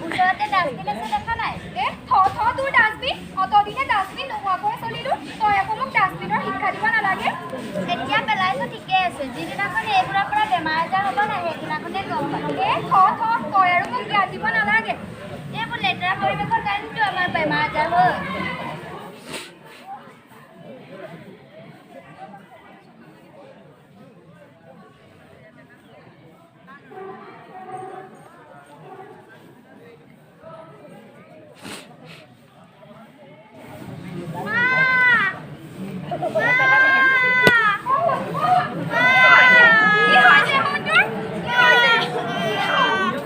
ওচৰতে ডাষ্টবিন আছে দেখা নাই? এ থ থ তোৰ ডাষ্টবিন, অতদিনে ডাষ্টবিন নোহোৱাকৈ চলিলো, তই আকৌ মোক ডাষ্টবিনৰ শিক্ষা দিব নালাগে। এতিয়া পেলাইছো ঠিকে আছে, যিদিনাখন এইবোৰৰ পৰা বেমাৰ আজাৰ হ'ব নাই সেইদিনাখনে গম পাম। এ থ থ, তই আৰু মোক জ্ঞান দিব নালাগে। এইবোৰ লেতেৰা পৰিৱেশৰ কাৰণেতো আমাৰ বেমাৰ আজাৰ হ'ল। কি হৈছে সোণটোৰ? কি হৈছে?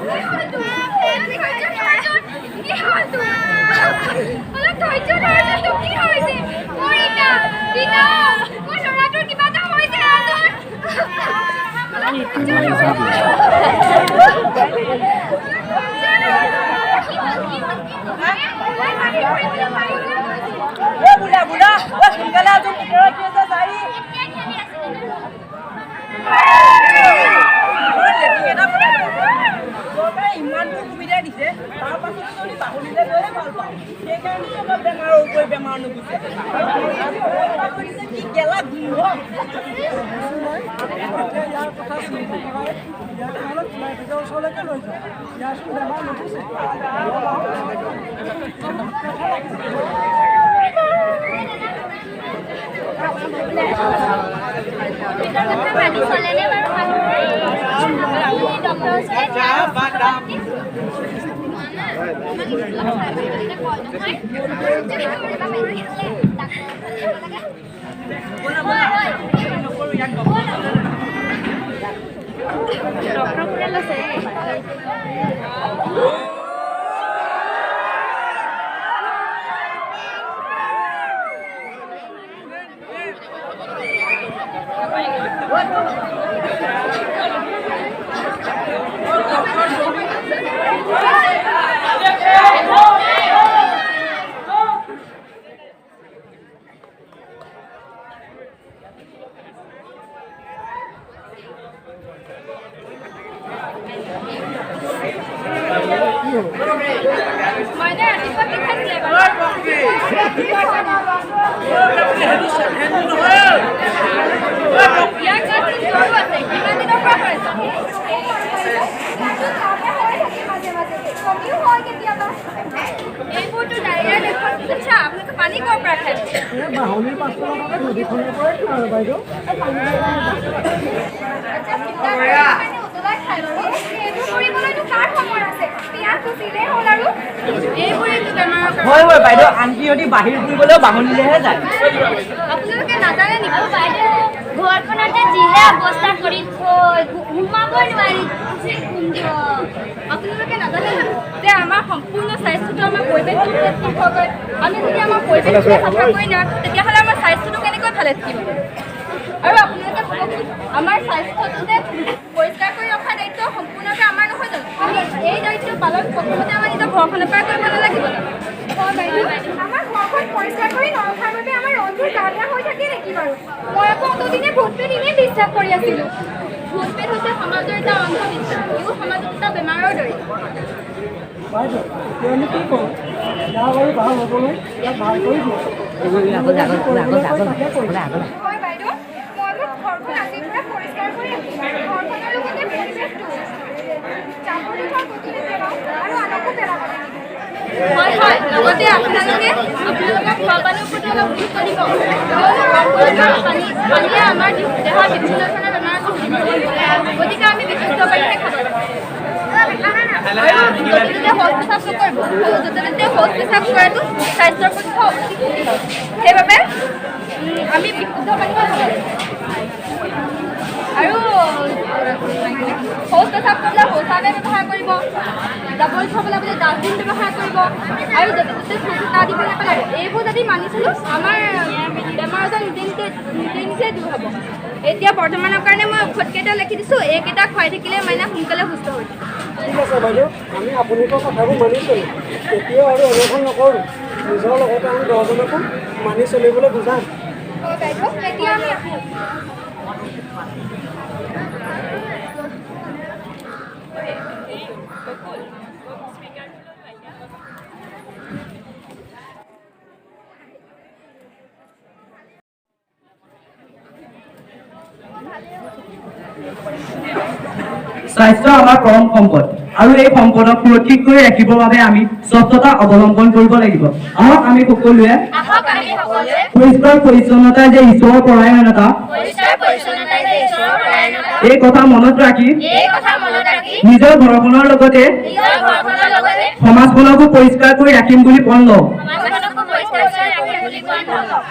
কি হ'ল তোৰ? ধৈৰ্য ধৰচোন। কি হ'ল তোৰ? অলপ ধৈৰ্য ধৰচোন, তোৰ কি হৈছে? অ ৰীতা, ৰীতা, মোৰ ল'ৰাটোৰ কিবা এটা হৈছে আহচোন। অলপ ধৈৰ্য ধৰ। অলপ ধৈৰ্য ধৰ। কি হ'ল কি হ'ল কি হ'ল? ওলাই বাহিৰ কৰিবলৈ পাৰিবলৈ কৈছো। এ বুঢ়া বুঢ়া, ঐ সোনকালে আজোন, 17:04। এতিয়া খেলি আছিলে নে? লেট্ৰিন এটা বনাই চৰকাৰে ইমানবোৰ সুবিধা দিছে, তাৰ পাছতো যদি বাহনিলে গৈহে ভাল পাওঁ, সেইকাৰণে আমাৰ বেমাৰৰ উপৰি বেমাৰ নুগুচে। আৰু অৱস্থা কৰি দিছে, কি গেলা গোন্ধ। এতিয়া ইয়াৰ কথা চিন্তা কৰাই ইয়াক নহ'লে মেডিকেল ওচৰলৈকে লৈ যাওঁ, ইয়াৰচোন বেমাৰ নুগুচে। উদ্ভিদৰ কথা মানি চলেনে বাৰু মানুহে? আপুনি ডক্টৰৰ ওচৰলৈ যায়? ডক্টৰ কোনে লৈছে? মাইনাই ৰাতিপুৱা কি খাইছিলে বাৰু? ইয়াৰ গাত জ্বৰো আছে, কিমান দিনৰ পৰা হৈ আছে? এইবোৰতো ডায়েৰিয়াৰ লক্ষণ। আচ্ছা, আপোনালোকে পানী ক'ৰ পৰা খায়? এই বাহনিৰ পাছফালৰ থকা নদীখনৰ পৰাই খাওঁ আৰু বাইদেউ। আচ্ছা, ফিল্টাৰ কৰি খায় নে উতলাই খায় বাৰু? এইবোৰ কৰিবলৈনো কাৰ সময় আছে? পিঁয়াজ কুচিলেই হ'ল আৰু। এইবোৰেতো বেমাৰৰ কাৰণ। হয় হয় বাইদেউ, আনকি সিহঁতি বাহিৰ ফুৰিবলৈও বাহনিলেহে যায়। আপোনালোকে নাজানে নেকি? আৰু বাইদেউ, ঘৰখনতে যিহে অৱস্থা কৰি থৈ, সোমাবই নোৱাৰি, যি গোন্ধ। আপোনালোকে নাজানে নেকি যে আমাৰ সম্পূৰ্ণ স্বাস্থ্যটো আমাৰ পৰিৱেশটোৰ ওপৰত নিৰ্ভৰ কৰে? আমি যদি আমাৰ পৰিৱেশটোকে চাফা কৰি নাৰাখোঁ, তেতিয়াহ'লে আমাৰ স্বাস্থ্যটো কেনেকৈ ভালে থাকিব? আৰু আপোনালোকে ভাবকচোন, আমাৰ স্বাস্থ্যটো যে পৰিষ্কাৰ কৰি ৰখাৰ দায়িত্ব সম্পূৰ্ণৰূপে আমাৰ নহয় জানো? আমি এই দায়িত্ব পালন প্ৰথমতে আমাৰ নিজৰ ঘৰখনৰ পৰাই কৰিব নালাগিব জানো? হয় বাইদেউ, আমাৰ ঘৰখন পৰিষ্কাৰ কৰি নৰখাৰ বাবে আমাৰ ৰংবোৰ গা বেয়া হৈ থাকে নেকি বাৰু? মই আকৌ অতদিনে ভূত প্ৰেত এনেই বিশ্বাস কৰি আছিলোঁ। ভূত প্ৰেত হৈছে সমাজৰ এটা অন্ধবিশ্বাস, ইও সমাজত এটা বেমাৰৰ দৰে। বাইদেউ, এতিয়া আমি কি কৰোঁ? ইয়াৰ বাৰু ভাল হ'বলৈ ইয়াক ভাল কৰি দিয়ক। তাকে কৰিম। হয় বাইদেউ, মই মোৰ ঘৰখন আজিৰ পৰা পৰিষ্কাৰ কৰি ৰাখিম, ঘৰখনৰ লগতে পৰিৱেশটো। জাবৰ জোঁথৰ ক'তো নেপেলাওঁ আৰু আনকো পেলাব নিদিওঁ। হয় হয়, লগতে আপোনালোকে আপোনালোকৰ খোৱা পানীৰ ওপৰতো অলপ গুৰুত্ব দিব, কিয়নো অপৰিষ্কাৰ পানীয়ে আমাৰ দেহত বিভিন্ন ধৰণৰ বেমাৰৰ সৃষ্টি কৰে। গতিকে আমি বিশুদ্ধ পানীহে খাব লাগে। আৰু য'তে ত'তে শৌচ পেচাব নকৰিব। য'তে ত'তে শৌচ পেচাব কৰাটো স্বাস্থ্যৰ পক্ষে অতি ক্ষতিকাৰক। সেইবাবে আমি বিশুদ্ধ পানীহে খাব লাগে। আৰু শৌচ পেচাব কৰিবলৈ শৌচাগাৰ ব্যৱহাৰ কৰিব, জাবৰ জোঁথৰ পেলাবলৈ ডাষ্টবিন ব্যৱহাৰ কৰিব আৰু য'তে ত'তে থু খেকাৰ দিব নেপেলাব। এইবোৰ যদি মানি চলোঁ, আমাৰ বেমাৰ আজাৰ নিজে নিজে নিজে নিজে দূৰ হ'ব। এতিয়া বৰ্তমানৰ কাৰণে মই ঔষধকেইটা লিখি দিছোঁ, এইকেইটা খুৱাই থাকিলে মাইনা সোনকালে সুস্থ হৈ থাকিব। ঠিক আছে বাইদেউ, আমি আপুনি কোৱা কথাবোৰ মানি চলিম। কেতিয়াও আৰু এনেখন নকৰোঁ। নিজৰ লগতে আন 10জনকো মানি চলিবলৈ বুজাম। হয় বাইদেউ, এতিয়া আমি আহোঁ। স্পীকাৰ। স্বাস্থ্য আমাৰ পৰম সম্পদ আৰু এই সম্পদক সুৰক্ষিত কৰি ৰাখিবৰ বাবে আমি স্বচ্ছতা অৱলম্বন কৰিব লাগিব। আহক আমি সকলোৱে আহক আমি সকলোৱে পৰিষ্কাৰ পৰিচ্ছন্নতাই যে ঈশ্বৰৰ পৰায়ণতা, পৰিষ্কাৰ পৰিচ্ছন্নতাই যে ঈশ্বৰৰ পৰায়ণতা, এই কথা মনত ৰাখি এই কথা মনত ৰাখি নিজৰ ঘৰখনৰ লগতে নিজৰ ঘৰখনৰ লগতে সমাজখনকো পৰিষ্কাৰ কৰি ৰাখিম বুলি পণ লওঁ। সমাজখনকো পৰিষ্কাৰ কৰি ৰাখিম বুলি পণ লওঁ।